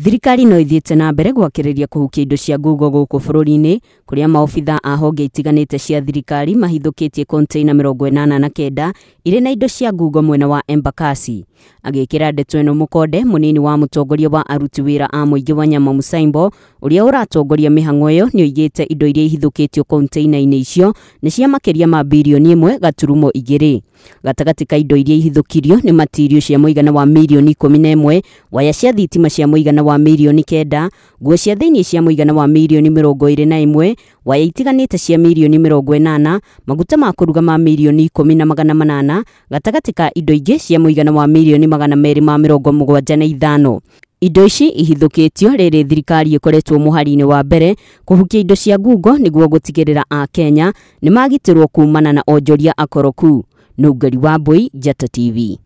Thirikari no ithiĩte na mbere gwakĩrĩria kũhukia indo cia ngungo gũkũ bũrũri-inĩ, kũrĩa maobitha a honge itiganĩte cia thirikari mahithũkĩtie container 89 irĩ na indo cia ngungo mwena wa Embakasi. Agĩkĩra ndeto ĩno mũkonde, mũnini wa mũtongoria wa aruti wĩra a mũingĩ Wanyama Musaimbo, ũrĩa ũratongoria mĩhang'o ĩyo, nĩoigĩte indo iria ihithũkĩtio container-inĩ icio nĩ cia makĩria ma birioni 1.2. Gatagatĩ ka indo iria ihithũkirio nĩ matirio cia mũigana wa mirioni 11, waya cia thitima cia mũigana wa mirioni 9, nguo cia thĩinĩ cia mũigana wa mirioni 21, waya itiganĩte cia mirioni 80, maguta ma kũruga ma mirioni 10,800, gatagatĩ ka indo ingĩ cia mũigana wa mirioni 275. Indo ici ihithũkĩtio rĩrĩ thirikari ĩkoretwo mũhari-inĩ wa mbere kũhukia indo cia ngungo nĩguo gũtigĩrĩra Akenya nĩ magitĩrwo kumana na onjoria akoroku. Nũngari Wambui, Njata TV.